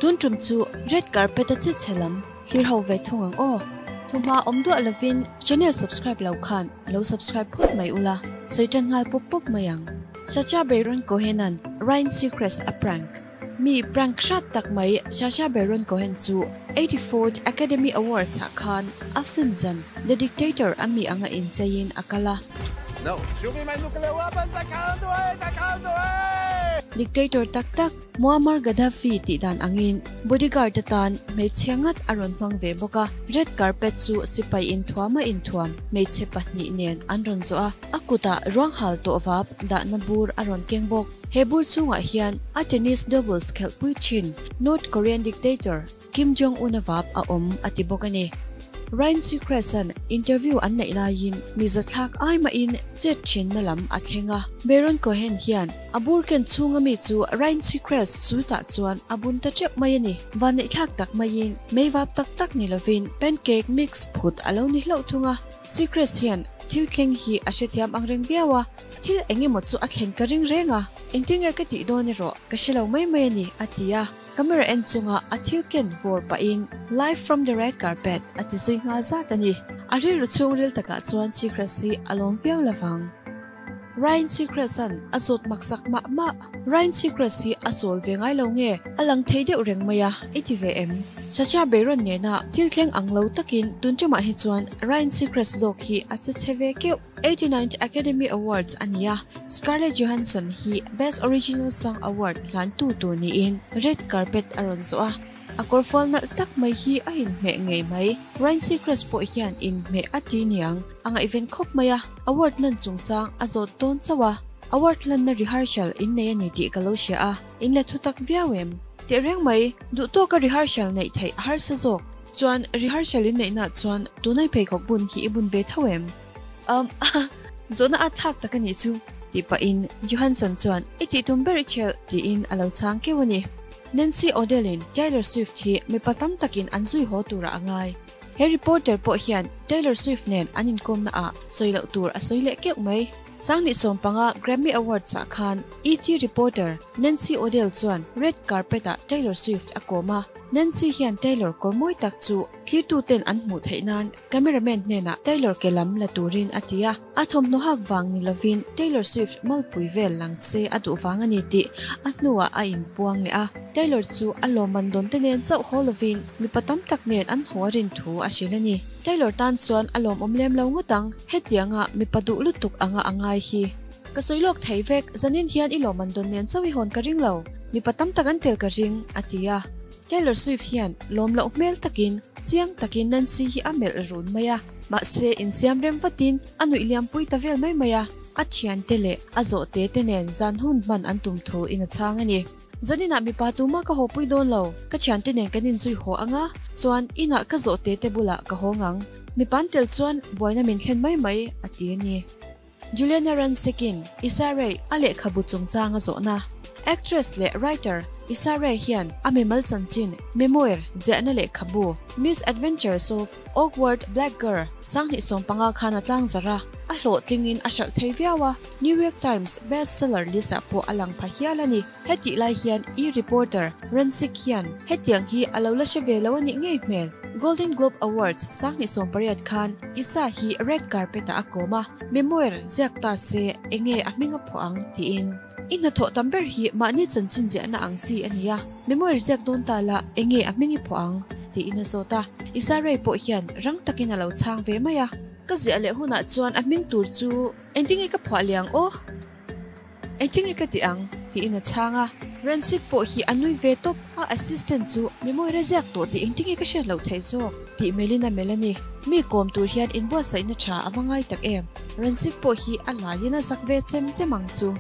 Tun tum chu red carpet a che chhe lam thlir ho ve thung ang aw. Thuhma awm duah lovin channel subscribe lo khan lo subscribe phawt mai ula, sawi tan nghal pawp pawp mai ang. Sacha Baron Cohen-a'n Ryan Seacrest a prank. Mi prank hrat tak mai Sacha Baron Cohen chu 84th Academy Awards ah khan a film chan The Dictator a mi anga incheiin a kal a. No, show me my nuclear weapons, I can't do it, I can't do it! Dictator tak tak Muammar Gaddafi tih dan angin bodyguard atan hmeichhia ngat a rawn hmang ve bawk a, red carpet chu sipai inthuam a inthuam hmeichhe pahnih nen an rawn zawh a, a kutah ruang hal tawh vap dahna bur a rawn keng bawk. He bur chhungah hian a tennis doubles khelhpui thin North Korean dictator Kim Jong Un a vap a awm a ti bawk a ni. Ryan Seacrest-a'n interview an neih laiin mi zathlak ai mahin chet thinna lam a thleng a. Baron Cohen hian a bur ken chhunga mi chu Ryan Seacrest suit-ah chuan a bun ta teuh mai a ni. Vanneihthlak tak maiin mei vap tak tak ni lovin pancake mix phut a lo ni hlauh thung a. Seacrest hian thil thleng hi a hrethiam ang reng viau a, thil eng emaw chu a thlen ka ring reng a, engtin nge ka tih dawn erawh ka hre lo mai mai a ni, a ti a. Camera en chunga a thil ken vawr pahin Live from the red carpet a ti zui nghal zat a ni. A rilru chhungril takah chuan Seacrest hi a lawm viau lovang. Ryan Seacrest-a'n a zawt maksak mah mah. Ryan Seacrest hi a chawl ve ngai lo nge? A lang thei deuh reng mai a, i ti ve em? Sacha Baron nena thil thleng ang lo takin tun ṭumah hi chuan Ryan Seacrest zawk hi a che chhe ve keuh. 89th Academy Awards a ni a, Scarlett Johansson hi Best Original Song Award hlantu tur niin red carpet a rawn zawh a, a kawrfual nalh tak mai hi a inhmeh ngei mai. Ryan Seacrest pawh hian inhmeh a ti niang, a ngaihven khawp mai a, award hlan chungchang a zawt dawn chauh a, award hlanna rehearsal innei a ni tih ka lo hria a, in la thutak viau em? Tehreng mai, duhtawka rehearsal neih theih a harsa zawk. Chuan rehearsal inneihnaah chuan tunai pheikhawk bun hi i bun ve tho em? Um, zawhna a thlak tak a nih chu, tih pahin Johansson chuan i tih tum ber i chelh tiin a lo chhang keuh a ni. Nancy O'Dell-in Taylor Swift hi mipa tam takin an zui haw turah a ngai. He reporter pawh hian Taylor Swift nen an inkawmna ah sawi loh tur a sawi leh keuh mai. Sanghnih sawmpanga Grammy Awards-ah khan ET reporter Nancy O'Dell chuan red carpet-ah Taylor Swift a kawm a. Nancy hian Taylor kawr mawi tak chu thlirtuten an hmuh theih nan Cameraman hnenah Taylor ke lam la turin a ti a, a thawmhnaw hak vang ni lovin Taylor Swift malpui vel lang se a duh vang a ni tih a hnuah a inpuang leh a. Taylor chu a lawmman dawn te nen chauh haw lovin mipa tam tak nen an haw a rin thu a hrilh a ni. Taylor tan chuan a lawmawm lem lo ngawt ang, hetianga mipa duh lutuk anga a ngai hi. Ka sawi lawk thei vek, zanin hian i lawmman dawn nen chauh i hawn ka ring lo, mipa tam tak an tel ka ring, a ti a. Taylor Swift hian lawm loh hmel takin chiang takin Nancy hi a melh run mai a, mahse insiam rem vatin a nuih liampui ta vel mai mai a, a thiante leh a zawhte te nen zan hun hman an tum thu in a chhang a ni. Zaninah mipa tumah ka hawpui dawn lo, ka thiante nen kan inzui haw ang a, chuan inah ka zawhte te bulah ka hawng ang. Mipa an tel chuan buaina min thlen mai mai, a ti a ni. Giuliana Rancic-in Issa Rae a lehkhabu chungchang a zawhna. Actress leh writer Issa Rae hian a mimal chanchin, memoir, ziahna lehkhabu Misadventures of Awkward Black Girl 2015 khan a tlangzarh a, a hlawhtlingin a hralh thei viau a, New York Times bestseller list-ah pawh a lang pha hial a ni. Hetih lai hian E! Reporter Rancic hian hetiang hi a lo la hre ve lo a nih ngei hmel. Golden Globe Awards 2018 khan Issa hi red carpet-ah a kawm a, memoir ziak ta se enge a hming a phuah ang tiin. I hnathawh tam ber hi mahni chanchin ziahna ang chi a ni a, memoir ziak dawn ta la enge a hming i phuah ang tiin a zawt a. Issa Rae pawh hian rang takin a lo chhang ve mai a. Ka ziah leh hunah chuan a hming tur chu engtinge ka phuah liang aw? Engtinge ka ti ang? tiin a chhang a. Ransik pawh hi a nui ve tawp. A assistant chu memoir a ziak tawh tih engtinge ka hriat loh theih zawk? tih melhin a melh a ni. Mi kawm tur hian inbuatsaihna tha a va ngai tak em? Ransik pawh hi a laiin a zak ve chem chem ang chu.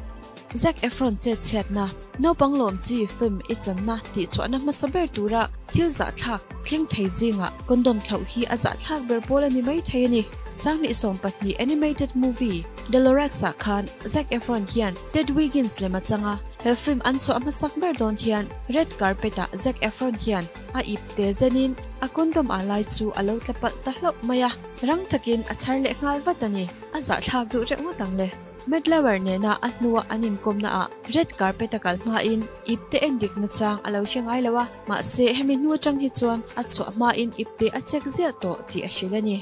Zac Efron chet chhiatna, naupang lawm chi film i channa tih chhuahna hmasa ber tura thil zahthlak thleng thei zingah condom thlauh hi a zahthlak ber pawl a ni mai thei a ni. 2020 animated movie The Lorax ah khan Zac Efron hian Ted Wiggins lem a chang a, he film an chhuah hmasak ber dawn hian red carpet ah Zac Efron hian a ip te zenin A condom ah lai chu a lo tla palh ta hlauh mai a, rang takin a chhar leh nghal vat a ni. A zahthlak duh reuh ngawt ang le. Matt Lauer nena a hnua an inkawmna ah red carpet a kal hmain ipte endik nachang a lo hre ngai lo a, mahse hemi hnu atang hi chuan a chhuah hmain ipte a check ziah tawh tih a hrilh a ni.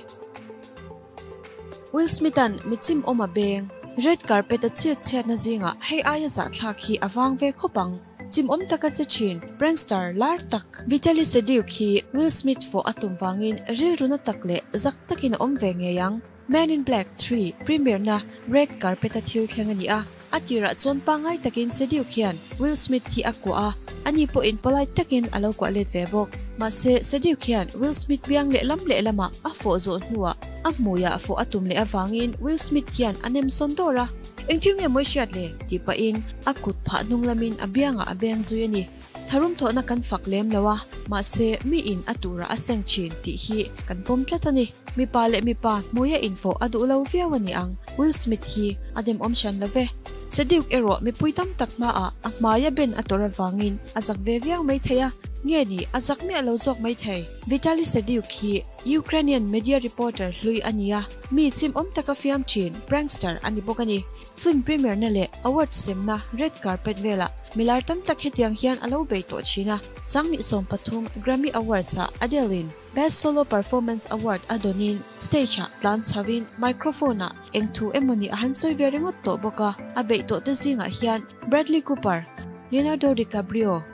Will Smith-a'n mi chim awm a beng. Red carpet a chet chhiatna zingah hei aia zahthlak hi a vang ve khawp ang. Chim awm taka che thin prankster lar tak Vitaly Sediuk hi Will Smith fawh a tum vangin rilru na tak leh zak takin a awm ve ngei ang. Man in Black 3 premiere na red carpet a thil thleng a ni a, a tirah chuan pangngai takin Sediuk hian Will Smith hi a kuah a, ani pawhin polite takin a lo kuah let ve bawk. Mahse, Sediuk hian Will Smith biang lehlam lehlamah a fawh zawh hnuah a hmuiah fawh a tum leh avangin Will Smith hian a nem sawn dawr a. Engthil nge mawi hriat le? tih pahin a kut phah hnung lamin a biangah a beng zui a ni. Tharum thawhna kan fak lem lo a, mahse miin a turah a seng thin tih hi kan pawm tlat a ni. Mipa leh mipa hmuia infawh a duh lo viau a ni ang. Will Smith hi a demawm hran lo ve. Sediuk erawh mipui tam tak hmaah a hmaia ben a tawrh avangin a zak ve viau mai thei a, nge ni a zak miah lo zawk mai thei. Vitaly Sediuk hi Ukrainian media reporter hlui a ni a, mi chimawm taka fiam thin prankster a ni bawk a ni. Film premiere na leh awards semna red carpet velah milar tam tak hetiang hian a lo bei tawh thin a. Sanghnih 13 Grammy Awards ah Adele in Best Solo Performance Award a dawnin stage ah tlan chhoin microphone ah eng thu emawni a han sawi ve ringawt tawh bawk a. A beih tawh te zingah hian Bradley Cooper, Leonardo DiCaprio,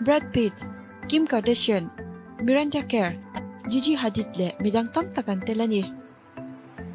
Brad Pitt, Kim Kardashian, Miranda Kerr, Gigi Hadid leh midang tam tak an tel a ni.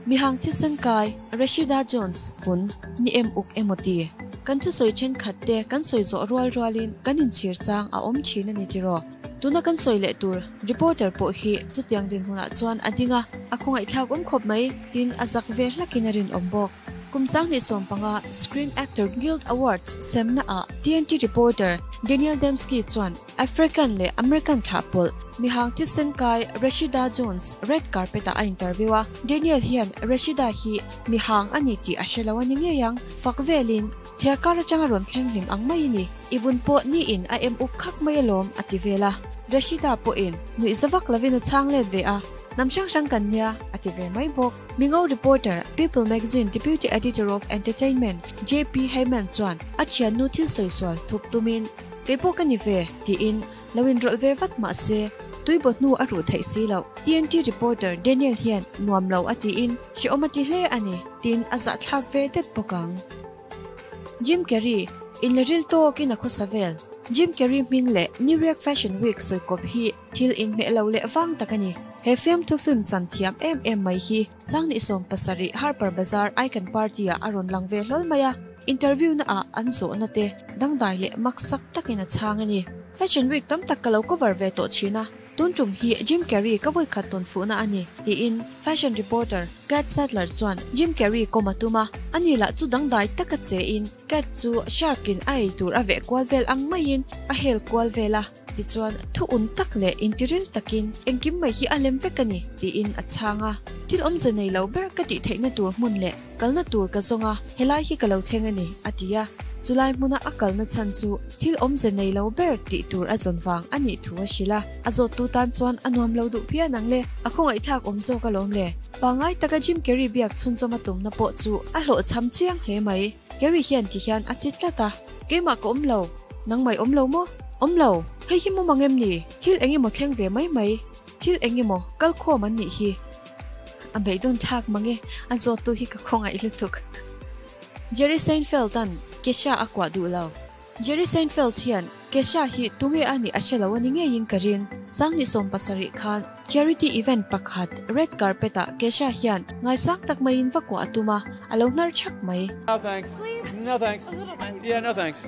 Mihang thisen kai, Rashida Jones, vun, ni em uk emaw ti? Kan thusawi thenkhat te kan sawi zawh rual rualin kan inchhir chang a awm thin a ni tiraw? Tuna kan sawi leh tur reporter pawh hi chutiang dinhmunah chuan a ding a, a khawngaihthlak awm khawp mai, tin a zak ve hlakin a rinawm bawk. Kum 2015 Screen Actor Guild Awards semna ah TNT reporter Daniel Demsky chuan African leh American thlah pawlh mihang thisen kai Rashida Jones red carpet ah a interview a, Daniel hian Rashida hi mihang a ni tih a hre lo a ni ngei ang, fak velin thiar kar atanga rawn thleng hlim ang mai a ni, i vun pawh niin a em uk khak mai alawm a ti vel a, Rashida pawhin nuih za vak lovin a chhang let ve a, hnam hrang hrang kan nia a ti ve mai bawk. Mingo reporter, People Magazine Deputy Editor of Entertainment JP Heyman chuan a thiannu thil sawi sual thup tumin, Kei pawh ka ni ve, tiin lo inrawlh ve vat mah se, tuibaw hnu a ruh theih si loh. TNT reporter Daniel hian nuam lo a tiin hrehawm a ti hle a ni, tiin a zahthlak ve det bawk ang. Jim Carrey, inleril tawkin a khawsa vel. Jim Carrey hming leh New York Fashion Week sawikawp hi thil inhmeh lo leh vang tak a ni. He fiamthu film chan thiam em em mai hi 2017 Harper Bazaar Icon Party-ah a rawn lang ve hlawl mai a. Interview na ah an zawhna te dangdai leh maksak takin a chhang a ni. Fashion week tam tak ka lo cover ve tawh thin a, tun tum hi Jim Carrey ka vawikhat tawn fuhna a ni, tiin fashion reporter Kat Sadler chuan Jim Carrey kawm a tum a, ani lah chu dangdai taka che in Kat chu shark in a ei tur a veh kual vel ang maiin a hel kual vel a. Tichuan, thu un tak leh intiril takin engkim mai hi a lem vek a ni, tiin a chhang a. Thil awmze nei lo ber ka tih theihna tur hmun leh kalna tur ka zawng a, helai hi ka lo thleng a ni, a ti a. Chulai hmuna a kalna chhan chu thil awmze nei lo ber tih tur a zawn vang a nih thu a hrilh a. A zawttu tan chuan a nuam lo duh phian ang le, a khawngaihthlak awm zawk alawm le. Pangngai taka Jim Carrey biak chhunzawm a tumna pawh chu a hlawhchham chiang hle mai. Carrey hian ti hian a ti tlat a, Keimah ka awm lo, nangmah i awm lo maw? Awm lo, hei hi mumang em ni? Thil eng emaw thleng ve mai mai, thil eng emaw kal khawm an nih hi. A beidawn thlak mang e, a zawttu hi ka khawngaih lutuk. Jerry Seinfeld-a'n Kesha a kuah duh lo. Jerry Seinfeld hian Kesha hi tunge a nih a hre lo a ni ngeiin ka ring. 2017 khan charity event pakhat red carpet ah Kesha hian ngaisang tak maiin va kuah a tum a, a lo hnar chhak mai. No thanks. No thanks. Yeah, no thanks.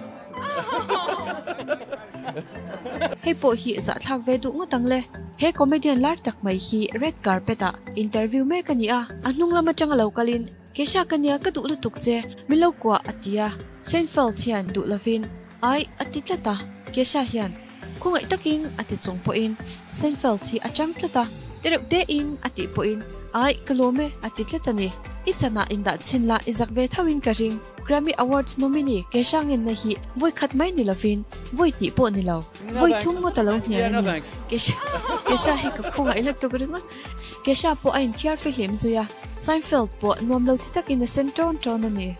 Hei pawh hi zahthlak ve duh ngawt ang le. He comedian lar tak mai hi red carpet ah interview mek a ni a, a hnung lam atanga lo kalin Kesha ka nia ka duh lutuk che, min lo kuah a ti a. Seinfeld hian duh lovin Ai, a ti tlat a. Kesha hian khawngaih takin a ti chung pawhin Seinfeld hi a chang tlat a, ti reuh tein a tih pawhin Ai, ka lawm e a ti tlat a ni. I chanah indah chhin la i zak ve tho in ka ring. Grammy Awards nominee Kesha ngenna hi vawi khat mai ni lovin vawi hnih pawh ni lo, vawi thum ngawt a lo hnial a ni. Kesha hi ka khawngaih lutuk ringawt. Kesha pawh a inthiar fihlim zui a, Seinfeld pawh nuam lo ti takin a sen ṭawn ṭawn a ni.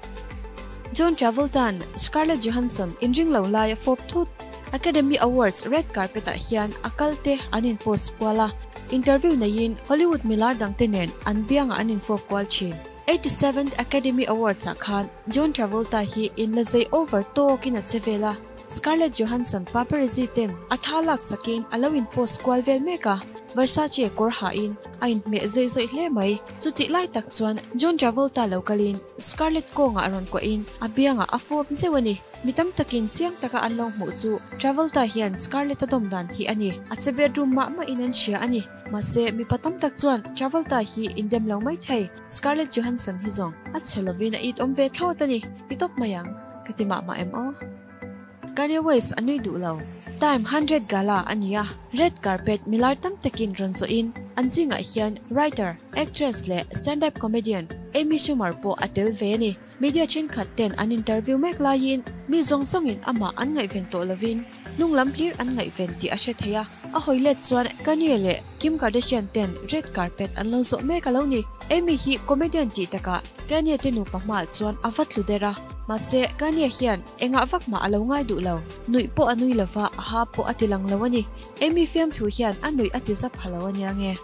John Travolta-a'n Scarlett Johansson inring lo lai a fawp thut. Academy Awards red carpet-ah hian a kal te an inpost kual a, interview neiin Hollywood milar dangte nen an biangah an infawp kual thin. 87th Academy Awards-ah khan John Travolta hi inla zei over tawkin a che vel a, Scarlett Johansson paparazzi ten a tha laksakin a lo inpost kual vel mek a, Versace kawr hahin a inhmeh zawih zawih hle mai. Chutih lai tak chuan John Travolta lo kalin Scarlett kawngah rawn kuahin a biangah a fawp zeuh a ni. Mi tam takin chiang taka an lo hmuh chu Travolta hian Scarlett a dawm dan hi a ni. A che bedroom mah mahin an hria a ni. Mahse, mipa tam tak chuan Travolta hi indem lo mai thei. Scarlett Johansson hi zawng a chhe lovin a it awm ve thlawt a ni. Ti tawp mai ang. Ka ti mah mah em aw? Kanye West a nui duh lo. Time 100 Gala a ni a, red carpet milar tam takin rawn zawhin an zingah hian writer, actress leh stand-up comedian Amy Schumer pawh a tel ve a ni. Media thenkhat ten an interview mek laiin mi zawng zawngin amah an ngaihven tawh lovin hnung lam hlir an ngaihven tih a hre thei a. A hawi let chuan Kanye leh Kim Kardashian ten red carpet an lo zawh mek a lo ni. Amy hi comedian tih takah Kanye te nupa hmaah chuan a va tlu der a, mahse Kanye hian Engah vak mah a lo ngai duh lo, nuih pawh a nui lova, a ha pawh a ti lang lo a ni. Amy fiamthu hian a nuih a ti zap ha lo a nia nge.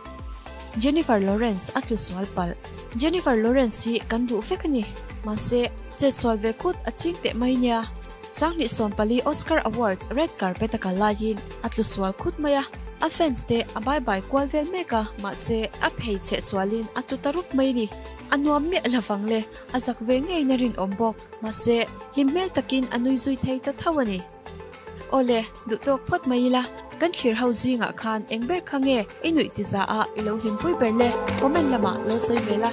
Jennifer Lawrence a tlu sual palh. Jennifer Lawrence hi kan duh vek a ni. Mahse, chet sual ve khut a ching teh mai nia. 2014 Oscar Awards red carpet a kal laiin a tlu sual khut mai a. A fans te a bye bye kual vel mek a, mahse a phei cheh sualin a tlu ta rup mai a ni. A nuam miah lovang le, a zak ve ngeiin a rinawm bawk. Mahse, hlim hmel takin a nui zui thei ta tho a ni. Awle, duh tawk phawt mai ila, kan thlir ho zingah khan eng ber kha nge i nuih ti za a i lo hlimpui ber le? Comment lamah lo sawi ve la.